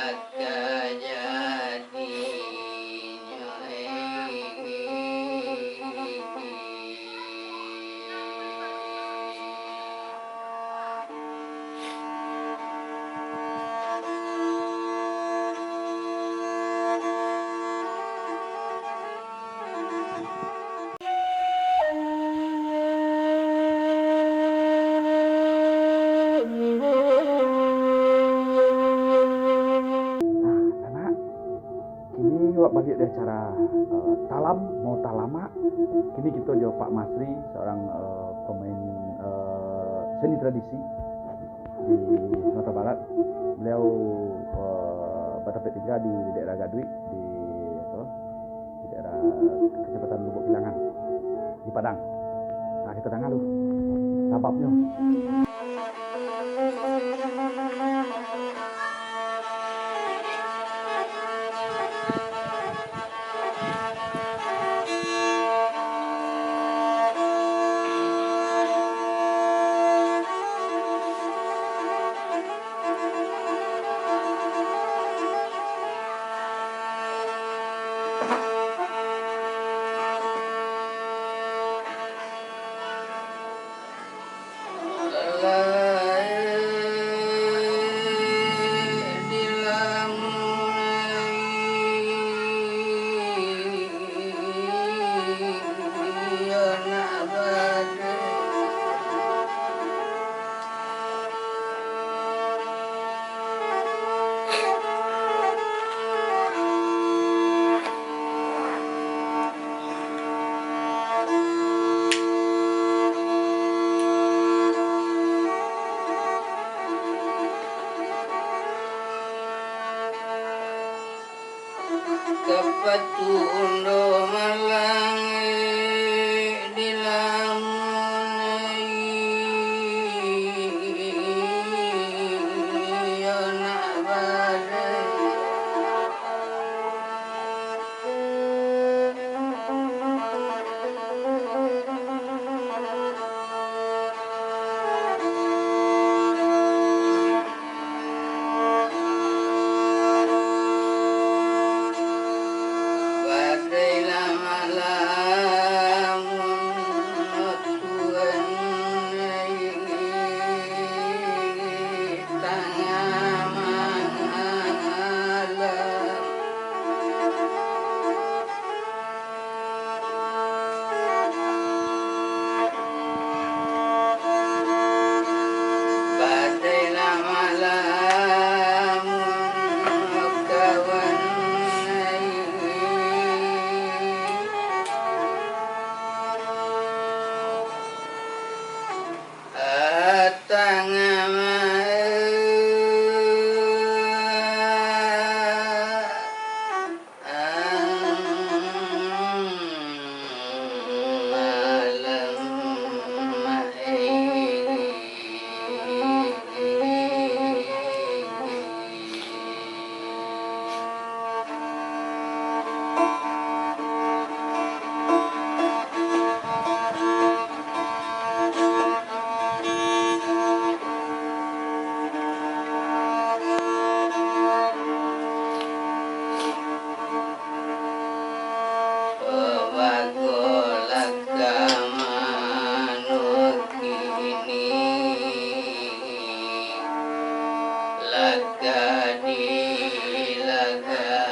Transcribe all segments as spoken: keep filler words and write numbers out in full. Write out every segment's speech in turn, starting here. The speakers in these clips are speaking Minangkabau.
Kajadinyo, eh. Nah, sanak, kini awak baliak di acara, eh, Talam Mau Talamak. Kini kito jo Pak Masri, seorang, eh, pemain, eh, seni tradisi di Sumatera Barat. Beliau, eh, batampek tingga di daerah Gaduik, di, apa, di daerah Kecamatan Lubuk Kilangan, di Padang. Nah, kita danga dulu sababnyo. Kapatundo malangik di lamun, iyo nak badai. Badai lah malamun kawan ai. Atang ma-, Bagolah ka mano kini, lah ka di laga.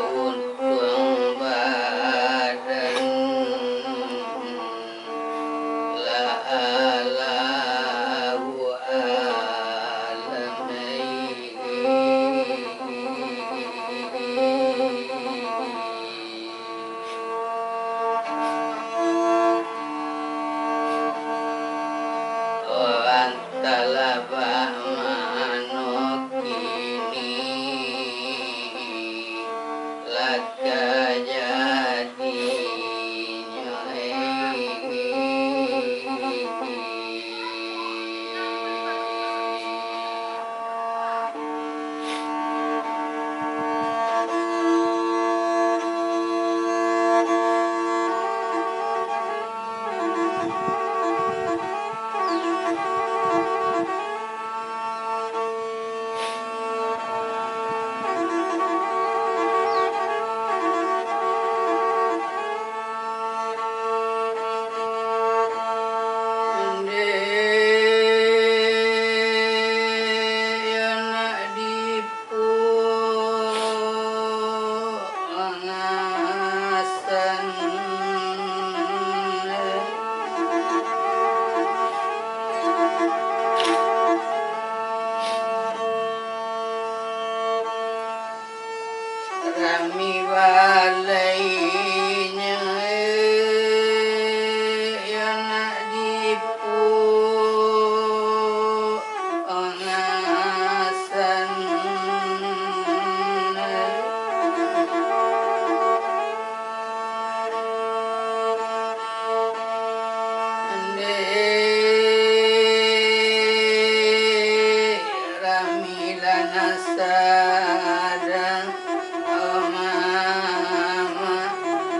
Untuang badan lah alau alam. Orang talabak mano kini, lah ka jadinyo, eh. Kami balai nyo, eh, yo nak dipu-, onasan. Dek Ramilan Sadang, oh mama,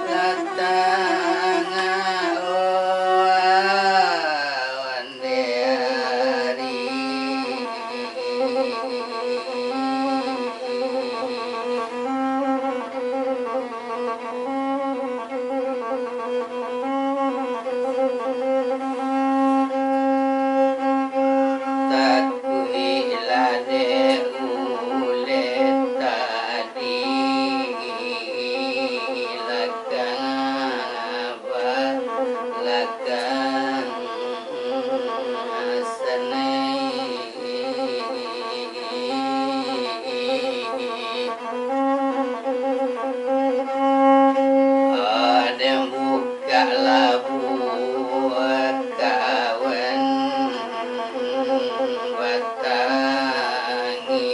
latangah, oh awan. Takuiklah dek uleh tadi, lakang balakang sanai. Aden bukak labuah kawan batangi.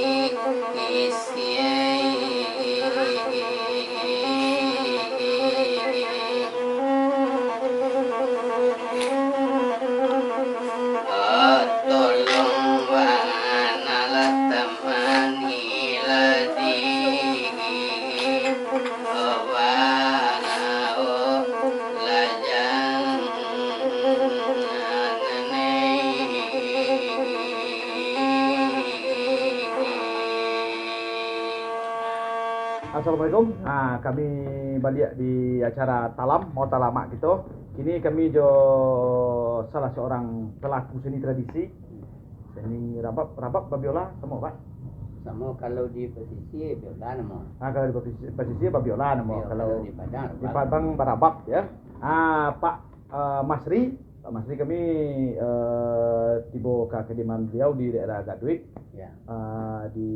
Oh, tolong bana lah tamani lah di, oh, bana, oh, lajang. Assalamualaikum. Ah, kami baliak di acara Talam, mau talamak kito. Kini kami jo salah seorang pelaku seni tradisi, seni rabab, rabab babiola, samo, Pak? Samo, kalau di pasisia, biola namo. Ah, kalau di pasisia, pasisia babiola namo. Iyo, kalau kalau di Padang, di rabab. Padang, barabab, ya. Ah, Pak, eh, Masri, Pak Masri, kami, eh, tibo ka kediaman beliau di daerah Gaduik. Ya. Eh, di,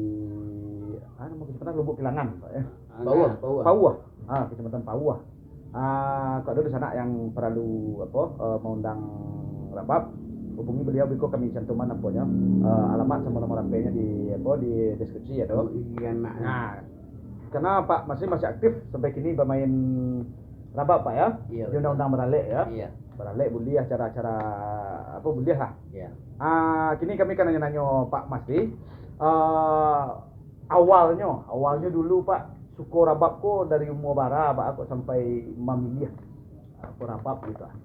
ah, namo kecamatan Lubuk Kilangan, Pak, ya. Ah, Pauah, nah, Pauah. Pauah. Ah, Kecamatan Pauah. Ah, kok ado dunsanak yang paralu, apo, eh, maundang rabab, hubungi beliau, biko kami cantuman, aponyo, eh, alamat samo nomor H P-nyo di, apo, di deskripsi, ya, tu. Oh, iya, nak. Nah, karena Pak Masri masih aktif sampai kini bamain rabab, Pak, ya? Iya, betul. Diundang-undang baralek, ya? Iya. Baralek buliah, acara-acara, apo, buliah lah. Iya. Ah, kini kami ka nanyo-nanyo Pak Masri. Ah, awalnyo, awalnyo dulu, Pak, suko rabab ko dari umua bara, Pak, kok sampai mamiliah, ah, ko rabab gitu, ah?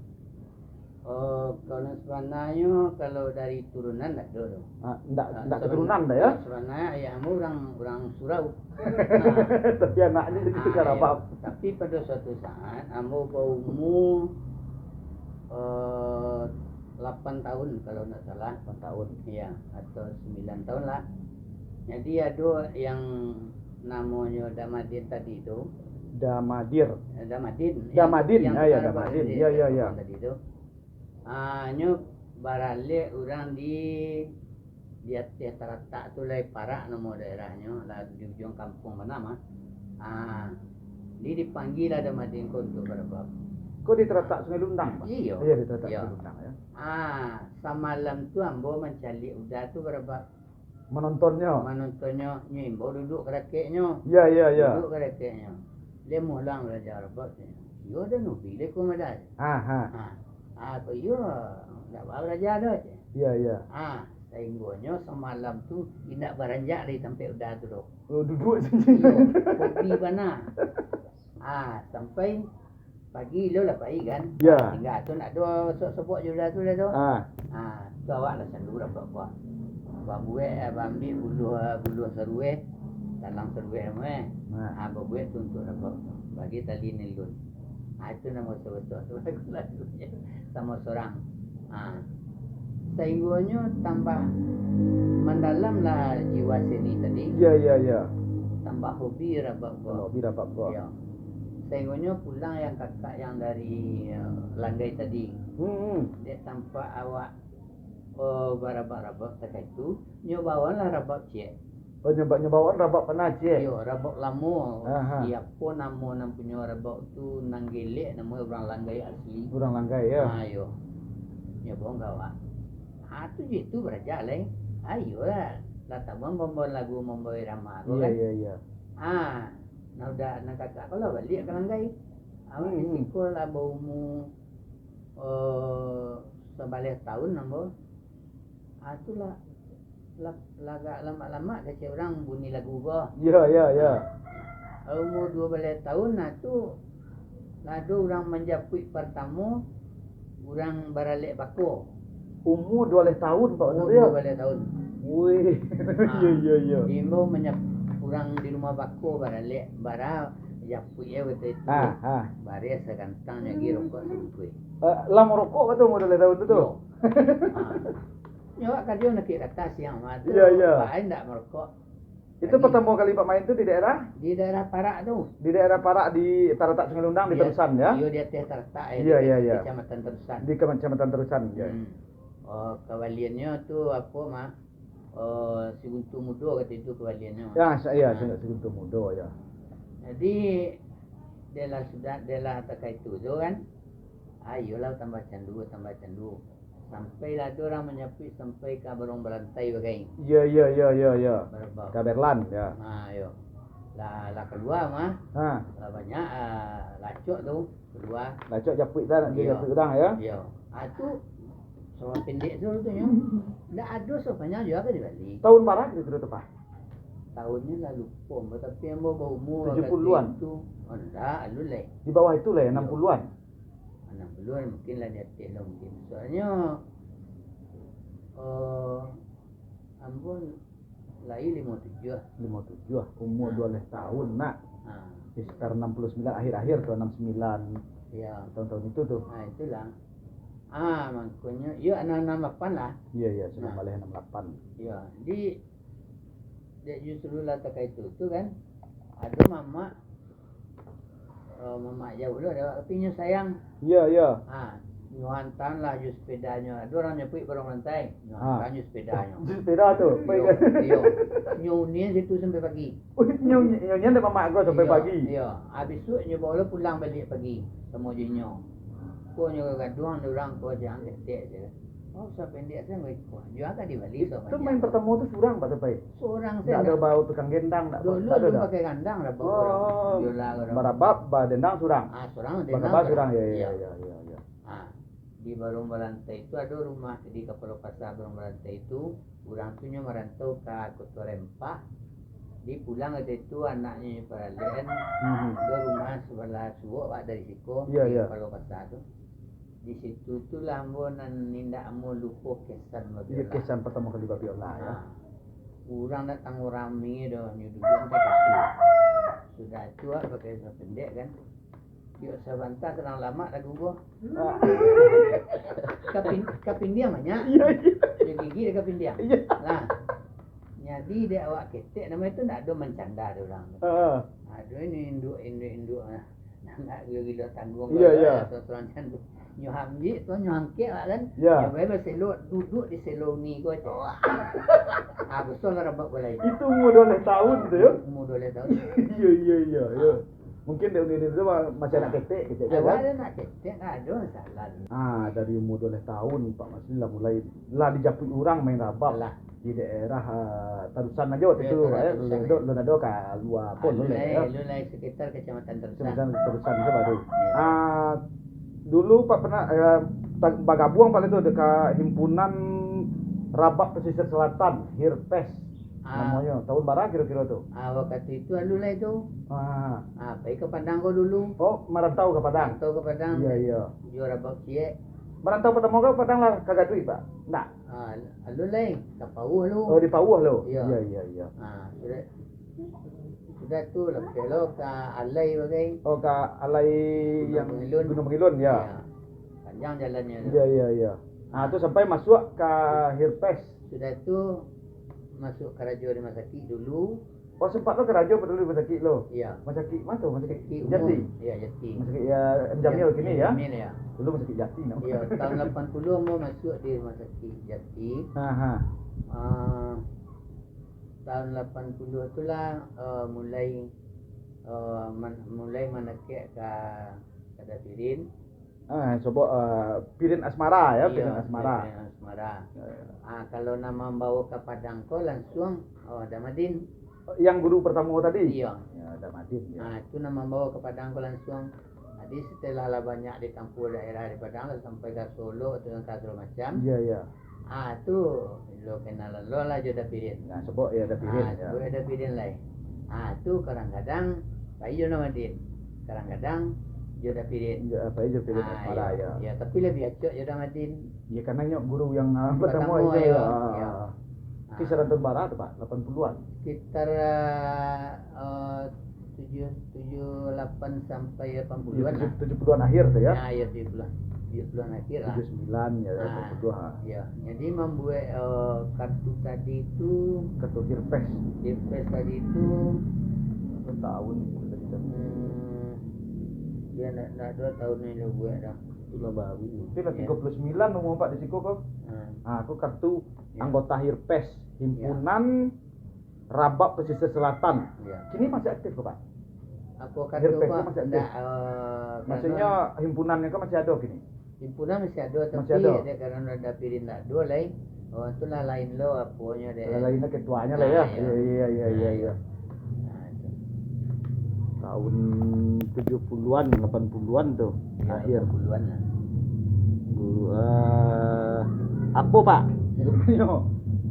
Oh, kalau sabananyo, kalau dari turunan ndak ado tu. Ah, ndak, ah, ndak sabananyo, keturunan dah, ya? Sabananyo ayah ambo urang, urang surau. Nah. Tapi anaknyo jadi tukang rabab. Ah, iya. Tapi pada suatu saat, ambo baumua, eh, lapan tahun, kalau ndak salah. Lapan tahun. Iya, atau sembilan tahun lah. Jadi, ado yang namonyo Damadin tadi tu. Damadir. Eh, Damadin. Damadin, yang, ya, ya, tukang rabab Damadin. Iya, iya, iya. Tadi tu. Ah, nyo baralek urang di, di ateh Taratak tu, lai Parak namo daerahnyo, lah di ujuang kampuang bana mah. Ah, di, dipanggia lah Damadin ko untuak barabab. Ko di Taratak Sungai Lundang, Pak? Iyo. Iya, di Taratak Sungai Lundang, ya. Ah, samalam tu ambo mancaliak Uda tu barabab. Manontonnyo. Manontonnyo, nyo imbau duduak ka dakeknyo. Iya, iya, iya. Duduak ka dakeknyo. Lai mulang baraja rabab, cek. Iyo, ado nubi lai ko madai. Ah, ha. Ah, ah, ko iyo, ndak baa baraja doh, cek. Iya, iya. Ah, sainggonyo samalam tu indak baranjak dari tampek Uda tu doh. Oh, duduak sajo. Iyo, hobi bana. Ah, sampai pagi lo lah pai kan. Ya. Tingga tu ndak ado sobok-sobok jo Uda tu lah tu. Ah. Ah, tu awak lah salu rabab ko. Babuek, eh, baambiak buluah, buluah sarueh, talang sarueh namo, eh. Ah. Ah, babuek tu untuak rabab. Bagi tali nilun. Ah, itu namo sabatua tu lagu-lagunyo. Samo surang. Ah. Sainggonyo tambah mandalam lah jiwa seni tadi. Iya, iya, iya. Tambah hobi rabab ko. Tambah hobi rabab ko. Iya. Sainggonyo pulang yang kakak yang dari, eh, Langgai tadi. Hmm, hmm. Dek tampak awak, oh, barabab-rabab takah itu, nyo bawalah rabab ciek. Oh, nyoba-, nyobakan rabab pernah, ciek? Iyo, rabab lamo. Aha. Di apo namo nan punyo rabab tu, Nanggelek namo urang Langgai asli. Urang Langgai, yo. Ha, iyo. Nyobakan awak. Ha, tu je tu baraja lai. Ha, iyolah. Lah tabuang mambawa lagu, mambawa irama ko kan. Iyo, iyo, iyo. Ha, nah udah nan kakak ko lah baliak ka Langgai. Awak hmm, di siko lah baumua eh, sabaleh taun ambo. Ah, tu lah, lah, lagak lamak-lamak kecek urang bunyi lagu ko. Ya, ya, ya. Kalau umur dua baleh taun, nah tu lah ado urang manjapuik partamo, urang baralek bako. Umur dua baleh taun, Pak, umur dua baleh taun. Wih, iya, iya, iya. Diimbau manyap-, urang di rumah bako baralek, bara japuik ya waktu itu. Ah, ah. Bareh sagantang lagi rokok sabungkuih. Eh, lah marokok ka tu model tahu tu tu? Yo. Ha. Nyo awak karajo nakik ka ateh siang mah tu. Iya, iya. Bae ndak marokok. Itu pertama kali Pak main tu di daerah? Di daerah Parak tu. Di daerah Parak di Taratak Sungai Lundang di Terusan ya? Iyo, di ateh Taratak ya. Iya, iya, iya. Kecamatan Terusan. Di Kecamatan Terusan, ya. Hmm. Oh, kawaliannyo tu apo mah? Oh, si Guntur Mudo kato itu kawaliannyo. Ya, sa- iya, si Guntur Mudo ya. Jadi dia lah sudah, dia lah takah itu tu kan. Ah, iyolah tambah candu, tambah candu. Sampai lah ado urang manyapuik sampai ka Baruang Balantai bagai. Iya, iya, iya, iya, iya. Barabau. Ka Berlan ya. Ha, iyo. Lah, lah kalua mah. Ha. Lah banyak ah, lacok tu kalua. Lacok japuik tu nak japuik urang ya. Iyo. Ah, tu Sawah pendek tu tu nyo. Ndak ado sawah panjang juo ka di Bali. Tahun bara kiro-kiro tu, Pak? Tahunnyo lah lupo ambo, tapi ambo baumur wakatu itu. Tujuh puluhan? Oh, ndak, alun lai. Di bawah itu lah ya, enam puluhan? Enam puluhan mungkin lah, di ateh lah mungkin. Soalnyo, eh, ambo Lahia limo tujuah. Limo tujuah, umur dua baleh tahun nak. Ha. Sekitar enam puluh sembilan akhir-akhir tu, enam sembilan. Ya. Tahun-tahun itu tu. Ha, itulah. Ah, mangkonyo, iyo, enam enam lapan lah. Iya, iya, sudah baleh enam lapan. Iya, di, dek justru lah takah itu tu kan, ado mamak Oh, mamak jauah lo dek awak, tapi nyo sayang. Iya, iya. Ha, nyo hantam lah jo sepedanyo. Ado urang nyapuik Baruang Balantai. Nyo hantam jo sepedanyo. Di sepeda tu? Iyo, iyo. Nyo unian situ sampai pagi. Nyo, nyo unian dek mamak ko sampai pagi? Iyo. Habis tu nyo bawa lo pulang baliak pagi. Samo jo inyo. Ko nyo gagaduang dek urang ko, jan ketek je. Oh, usah pendek sajo, weh. Wah, juo ka di Bali. Itu main pertamo tu surang, Pak Tupai? Surang sajo. Ndak ado bawa tukang gendang, ndak ado. Dulu alun pakai gandang lah, bawa urang. Oh, biola urang. Barabab, badendang surang. Ah, surang, dendang surang. Barabab surang, ya, ya, ya, ya, ya. Ah, di Baruang Balantai itu ado rumah, di Kapalo Pasar Baruang Balantai itu, urang tu nyo marantau ka Koto Rempak. Di pulang ka situ, anaknyo paralek kan. Mhm. Ado rumah sabalah suok, Pak, dari siko, di Kapalo Pasar tu. Di situ tu lah ambo nan indak ambo lupo kesan babiola. Iyo, kesan partamo kali babiola, yo. Ha. Urang datang rami doh, nyo duduak antah kasua. Sudah tu, ah, pakai sarung pendek kan. Tiok sabanta sadang lamak lagu ko. Ah. Kapin-, kapindiang banyak. Iyo, iyo. Nyo gigi dek kapindiang. Iyo. Nah. Jadi dek awak ketek namo itu ndak ado mancanda dek urang tu. Heeh. Ado ini induak, induak, induak nah. Ndak gilo-gilo tangguang. Iya, iya. Atau tuan can tu. Nyo ambiak tu, nyo angkek awak kan. Iya. Nyo pai baselo, duduak di selo uni ko aja. Ah, beso lah rabak balai. Itu umur dua baleh tahun tu yo? Umur dua baleh tahun. Iya, iya, iya, iya. Mungkin dek uni tu masih anak ketek, ketek kan? Awak anak ketek, ndak ado masalah. Ah, dari umur dua baleh tahun, Pak Masri lah mulai, lah dijapuik urang main rabak. Lah. Di daerah, ah, Tarusan ajo waktu tu, eh, Tarusan, lun ado, lun ado ka lua pun, lun lai, lun lai sekitar Kecamatan Tarusan. Kecamatan Tarusan tu baru. Ya. Ah, dulu Pak pernah, eh, ta-, bagabuang Pak tu deka himpunan Rabak Pesisir Selatan, Hirpes, ah, namonyo. Tahun bara kiro-kiro tu? Ah, wakatu itu alun lai tu. Ah. Ah, pai ka Padang ko dulu. Oh, marantau ka Padang? Marantau ka Padang. Iya, iya. Juo rabak ciek. Marantau partamo ka Padang lah ka Gadui, Pak? Ndak? Ah, alun lai, ka Pauh lu. Oh, di Pauh lu? Iya. Iya, iya, iya. Ah, sudah, sudah tu lapeh lo ka Alai bagai. Oh, ka Alai Gunung Pangilun. Gunung Pangilun, ya. Iya. Panjang jalannyo tu. Iya, iya, iya. Ah, tu sampai masuak ka Hirpes. Sudah tu masuak karajo di rumah sakik dulu. Oh, sempat lo karajo pado rumah sakik lo? Iya. Rumah sakik ma tu? Rumah sakik Jati? Iya, Jati. Rumah sakik ya, M Jamil kini ya? Jamil, ya. Dulu rumah sakik Jati nama. Iya, tahun lapan puluh ambo masuak di rumah sakik Jati. Ha, ha. Ah, Tahun lapan puluh tu lah, eh, mulai, eh, man-, mulai mandakek ka, ka Dapirin. Ah, coba, eh, Pirin Asmara ya, Iya, Pirin Asmara. Pirin Asmara. Ya, ya. Ah, kalau nan mambawa ka Padang ko langsuang, oh, Damadin. Yang guru pertama tadi? Iya. Ya, Damadin ya. Ah, itu nan mambawa ka Padang ko langsuang. Jadi setelah lah banyak ditampuah daerah di Padang lah sampai ka Solok tu kan ka sagalo macam. Iya, iya. Ah, tu lo kenalan lo lah jo Dapirin. Nah, sebab ya Dapirin Ah, ya. tu Dapirin lai. Ah, tu kadang-kadang pai jo Damadin. Kadang-kadang jo Dapirin. Ya, apa aja Pirin Ah, Asmara ya. Ya, tapi lebih acok jo Damadin. Ya karena nyo guru yang ah, pertama Pertama, itu ya. Ya. Ya. Kisaran tahun berapa tu, Pak? Lapan puluhan. Sekitar eh, tujuh tujuh lapan sampai lapan puluhan Tujuh, lah. Tujuh puluhan akhir tu ya. Ya, ya tujuh puluhan. Tujuh puluhan akhir lah. Tujuh sembilan ya, Ah. Lapan puluhan. Ya, jadi mambuat eh, kartu tadi tu Kartu Hirpes. Hirpes tadi tu Berapa tahun itu tadi tu? Hmm, dia nak nak dua tahun ni lah buat dah. Itulah baru. Itu lah Ya. tiga puluh sembilan umur Pak di siko kok. Hmm. Ah, aku kartu Ya. Anggota Hirpes Himpunan Rabab Pesisir Selatan. Ya. Kini masih aktif kok, Pak? Apa kata Hirpes Pak? Masih aktif. Ndak, eh, Maksudnya himpunannya kan masih ada kini? Himpunan masih ada, tapi Masih ada. Dek, karena Dapirin ndak ada lai. Oh, tu lah lain lo aponyo dek. Lain ketuanya lah ya. Nah, ya. Iya iya iya iya Nah, iya. itu. Tahun tujuh puluhan, lapan puluhan tu Ya, akhir. Lapan puluhan lah. Guru eh apa Pak? Sebenarnya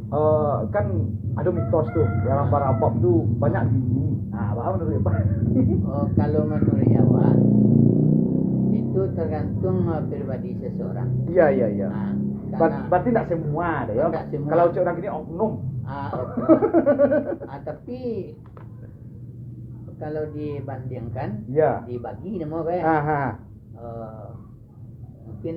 eh kan ada mitos tu, dalam Rabab tu banyak bini. Nah, apa menurut Pak? Oh, kalau menurut awak itu tergantung eh, pribadi seseorang. Iya iya iya. Nah, Ber- karena berarti tidak semua deh ya. Tidak semua. Kalau cek orang gini oknum. Ah, oknum. Ah, tapi kalau dibandingkan, Iya. Dibagi nama kan? Aha. Eh, mungkin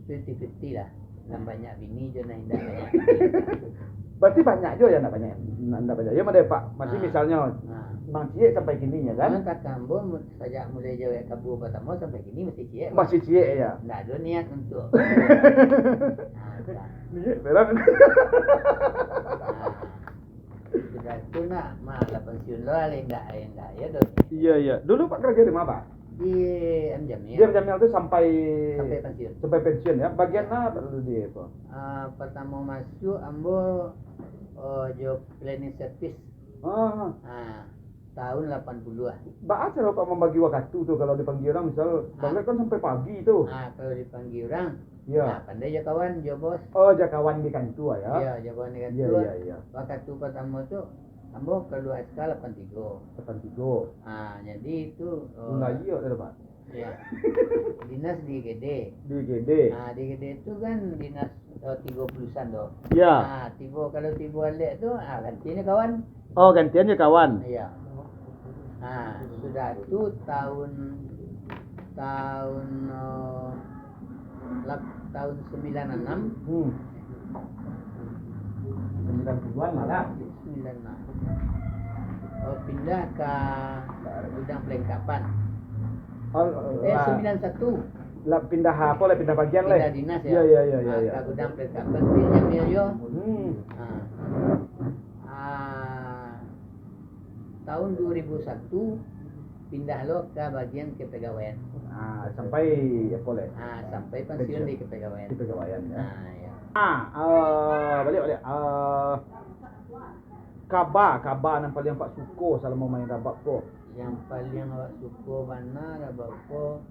fifty fifty lah. Nan banyak bini jo nan indak banyak bini. Berarti banyak juga ya nak banyak, nak banyak. Ya mana Pak? Masih Ah. Misalnya Nah. Mang Ciek sampai kini ya kan? Nah, kata ambo mu- sajak mulai jawek kabu pertama sampai kini masih ciek. Masih ciek ya. Ndak ada niat untuk. Nah, dah. Niat berang. Nah, sudah tu nak malah pensiun lo lah indak indak ya doh. Iya iya. Dulu Pak kerja di mana Pak? Di M Jamil. Dia Jamil tu sampai Sampai pensiun. Sampai pensiun ya. Bagian apa dulu dia itu? Ah, pertama masuk ambo oh, jo cleaning service. Ah, Ah, tahun lapan puluh lah. Baa cara Pak membagi waktu tu kalau dipanggil orang misal Ah. Bang kan sampai pagi tu. Ah, kalau dipanggil orang, Ya. ah, pandai jo kawan, jo bos. Oh, jakawan di kantua ya. Ya, jawaban dengan Iya tu. iya iya. Waktu pertama tu ambo keluar S K lapan tiga. Lapan tiga. Ah, jadi itu oh, Mulai ya dah Pak. Ya. Dinas di I G D. Di I G D. Ah, di I G D tu kan dinas oh, tiga puluhan tu. Ya. Ah, tiba kalau tiba alek tu, ah gantinya kawan. Oh, gantian je kawan. Iya. Ah, sudah tu tahun tahun eh, lap- tahun sembilan enam Hmm. Sembilan puluhan lah dah. sembilan enam. Oh, pindah ke gudang perlengkapan. Oh, Eh, lah, sembilan satu. Lah pindah apa lah, pindah bagian lah. Pindah dinas Iya ya. iya iya iya Ah, iya. ke gudang perlengkapan tu Jamil yo. Hmm. Ah. Ah, tahun dua ribu satu pindah lo ke bagian kepegawaian. Ah, sampai apa lah? Ah, sampai pensiun Pensiun. Di kepegawaian. Di kepegawaian ya. Ah, ya. Ah, ah, balik balik. Ah, kaba, kaba nan paling Pak suko salamo main rabab ko? Yang paling awak suko bana rabab ko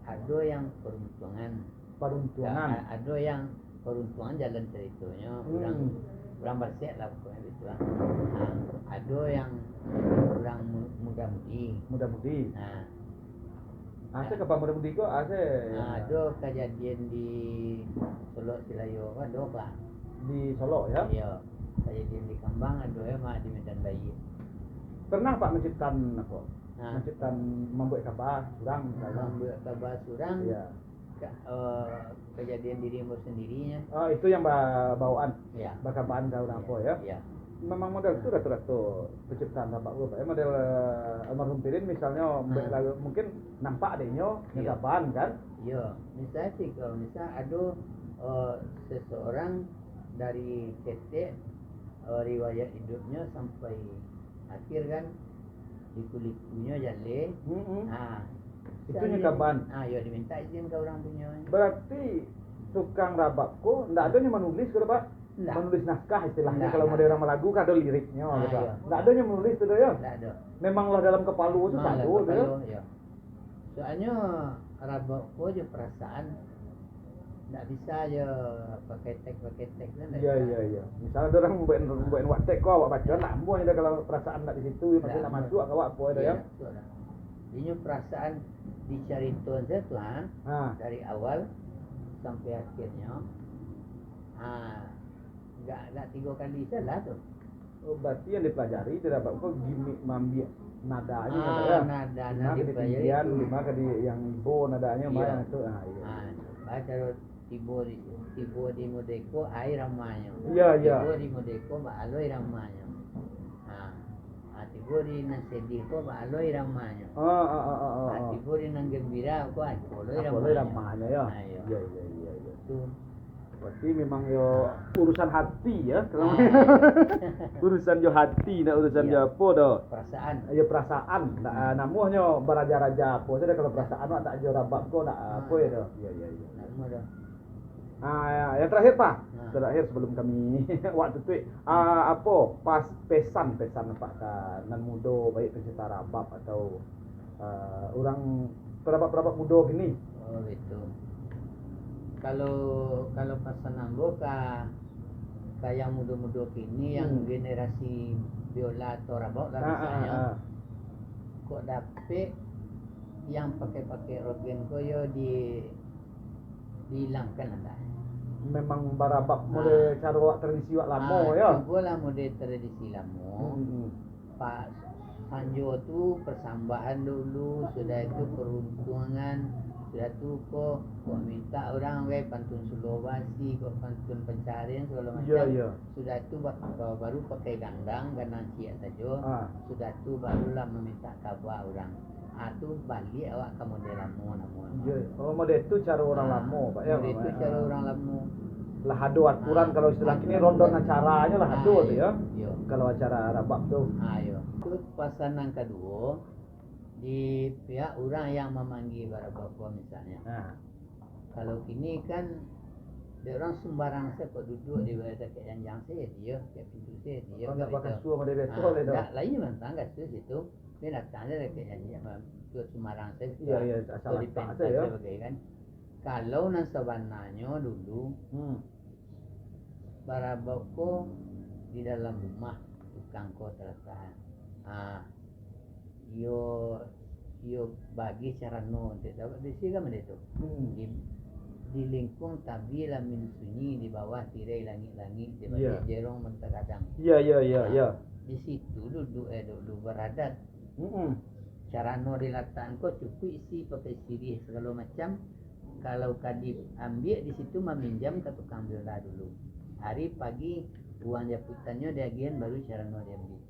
ado yang peruntungan. Peruntungan. A- ado yang peruntungan jalan caritonyo, Hmm. urang urang basek lah pokoknya gitu lah. Ha, ado yang urang mu- muda-mudi. Muda-mudi. Ha, Asa kaba muda-mudi ko asa ha, ado kajadian di Solok Silayo kan ado bah. Di Solok ya. Iya, kajadian di Kambang ado ya mah di Medan Bayi. Pernah Pak menciptakan apa? Nah, Menciptakan, membuat kaba surang misalnya. Membuat kaba surang. Iya. Ka- eh, kejadian diri ambo sendirinya. Ah, itu yang ba- bawaan, Ya. bakabaan ka urang apa ya. Ya. Memang model tu rata-rata penciptaan rabab tu Pak ya. Model eh, almarhum Pirin misalnya buat Hmm. lagu, mungkin nampak adanya Ya. ngekabaan kan. Ya, misalnya sih kalau misal ada eh, seseorang dari ketek Oh, riwayat hidupnyo sampai akhir kan, liku-likunyo jaleh. Mm-mm. Ha. Itu nyo kaban. Ha, yo diminta izin ka urang punyo. Berarti tukang rabab ko ndak ado nyo manulis ko, Pak? Ndak. Manulis naskah istilahnyo, Ndak, kalau ndak. Model urang Malagu kan ado liriknyo Ah, gitu. Iya. Ndak ado nyo manulis tu doh yo. Ndak ado. Memang lah dalam kepala tu Malah sado tu yo. Yo. Soalnyo rabab ko jo perasaan ndak bisa jo pakai teks-pakai teks kan. Iya, iya, iya. Misalnya ada orang buat buat buat teks ko awak baca, ndak ambo dah kalau perasaan ndak di situ, maksudnya ndak masuk ke awak apa dah yo. Inyo perasaan dicarito sajo Tuhan Ha. dari awal sampai akhirnyo. Ha, enggak enggak tiga kali salah tu. Oh, berarti yang dipelajari di rabab ko gimik mambiak nadanya Ah, ya. nada Di nan mana dipelajari ketinggian, tu. Di mana di yang ibo nadanya Iya. Mana tu. Ah, iya. Ha, baru tibo di tibo di Modeko air ramanyo. Iya, iya. Tibo di Modeko baaloi ramanyo. Ha. Ha, tibo di nan sedih ko baaloi ramanyo. Ah, ah, ah, ah, ah, Ha, ah. tibo di nan gembira ko aloi Apa ramanyo. lagi ramanyo ya? Ah, iya. Iya, iya, iya, iya. Tu Berarti memang yo urusan hati ya. Ah, Urusan jo hati, ndak urusan Iya. jo apa doh. Perasaan. Ya perasaan, nah, namuahnyo baraja-raja apa saja kalau perasaan awak tak jo rabab ko nak apa ya doh. Iya, iya, iya. Nama dah. Ah, ya, yang terakhir Pak. Nah. Terakhir sebelum kami waktu tu, ah, apa pas pesan-pesan Pak ka nan mudo baik pecinta rabab atau ah, orang perabab-perabab mudo kini. Oh gitu. Kalau kalau pasan ambo ka ka yang mudo-mudo kini yang Hmm. generasi biola atau rabab lah Ah, ah, misalnyo. ah. Kok dapek yang pakai-pakai organ ko yo di dihilangkan lah. Memang barabab model caro tradisi wak lamo Ah, ya. Cubolah model tradisi lamo. Hmm, hmm. Pak sanjo tu persambahan dulu, sudah itu peruntungan, sudah tu ko kok minta orang gai pantun Sulawesi, kok pantun pencarian segala macam. Iya, iya. Sudah tu ba- ba- baru pakai gandang, gandang ciek sajo. Ah. Sudah tu barulah meminta kaba orang. Ah tu baliak awak ka model lamo namo. Iya. Oh, model itu cara orang Ah, lamo, Pak ya. model itu Pak, ya. Cara orang lamo. Lah ado aturan Ah, kalau istilah kini aturan. Rondon acaranya lah Ah, ado tu iya, ya. iya. Kalau acara rabab tu. Ah, iya. Itu pasan yang kedua di pihak orang yang memanggil barabab misalnya. Nah, Kalau kini kan dia orang sembarang saja kok duduk di bawah dekat janjang saja dia, dekat pintu saja dia. kau nak Begitu. bakasua model biasa Ah, lah tu. Ndak lagi mantang kasua situ. Dia datang saja dekat janjang, tu sembarang saja. Iya, iya, asal Atau di letak pentas saja ya. Sebagai kan. Kalau nan sabananyo dulu Hmm. barabab ko di dalam rumah tukang ko talatak. Ha. Iyo iyo bagi carano untuak dapek bisi kan benda tu. Hmm. Di di lingkung tabie lamin sunyi, di bawah tirai langik-langik, di balik Iya. Jerong mentah gadang. Iya, iya, iya, iya. Di situ duduk eh dulu baradat. Mm-mm. Carano dilatakan ko cukuik isi pakai sirih segalo macam. Kalau ka diambiak di situ maminjam ka tukang biola dulu. Hari pagi uang japuikannyo diagiahan baru carano diambiak.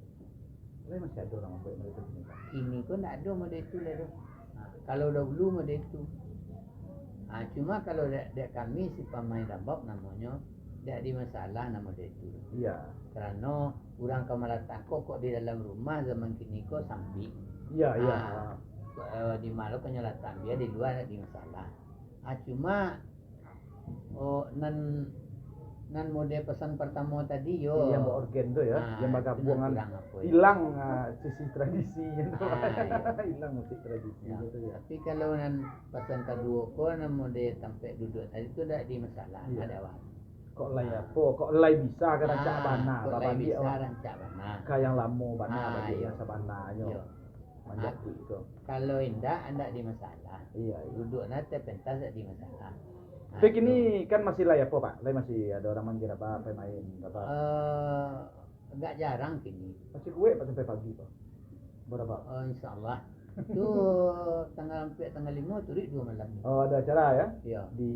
Lai masih ado urang mambuek model tu kini, Pak? Kini ko ndak ado model itu lai doh. Ha, kalau dahulu model itu. Ha, cuma kalau dek, dek kami si pamain rabab namonyo, ndak di masalah namo model itu. Iya. Karano urang ka malatak ko kok di dalam rumah zaman kini ko sampik. Iya, iya. Ah, eh, di ma lo ka nyo latak, bia di lua ndak di masalah. Ah, cuma oh, nan nan model pesan pertamo tadi yo. Yang baorgan tu ya, Ah, yang itu bagabung nan kan kurang apa ya. Hilang ah, sisi tradisi gitu. Ah, iya. Hilang musik tradisi Ya, gitu ya. Tapi kalau nan pesan kaduo ko nan model tampek duduk tadi tu ndak di masalah, Iya. Ada awak. Kok lai apa? Kok lai bisa ka rancak Ah, bana, kok lai babalik bisa awak rancak bana. ka yang lamo bana, Ah, balik iya. Yang sabananyo. Iya. Manjatuik tu. Kalau indak, indak di masalah. Iya, iya. Duduk na terpentas indak di masalah. Tapi kini kan masih lai apa, Pak? Lai masih ada orang manggil apa, pemain apa? Eh, agak jarang kini. Masih kuat Pak sampai pagi, Pak? Berapa? Oh, insyaallah. Tu tanggal ampek, tanggal limo turik dua malam. Oh, ada acara ya? Ya. Di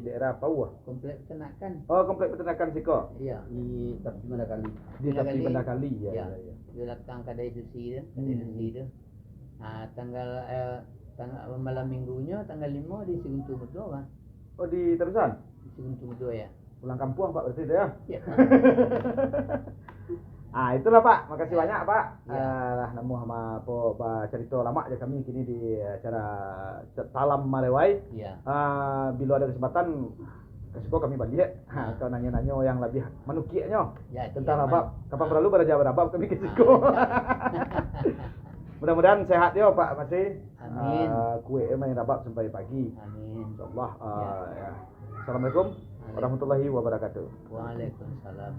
daerah Pauh. Komplek peternakan. Oh, komplek peternakan siko. Ya. Di tapi Banda Kali. Di Banda tapi Kali. Banda Kali ya. Ya. Ya, ya. Di belakang kadai susi tu, kadai Hmm. susi tu. Ah, tanggal eh, tanggal malam minggunyo tanggal limo di Siguntu Mudo, Bang. Oh, di Tarusan? Di Siguntu Mudo ya. Pulang kampuang, Pak, berarti tu, yo? Yo. Ah, itulah, Pak. Makasih banyak, Pak. Yo. Ah, lah namuah ma-, apo, bacarito lamak jo kami kini di acara Salam Malewai. Yo. Ah, bilo ado kesempatan, ka siko kami baliak. Ha, atau nanyo-nanyo yang labiah manukiaknyo tentang rabab. Kapan paralu baraja barabab kami ka siko. Mudah-mudahan sehat yo, Pak Masih. Amin. Ah, kuek main rabab sampai pagi. Amin. InsyaAllah. Ah, yo. Assalamualaikum warahmatullahi wabarakatuh. Waalaikumsalam.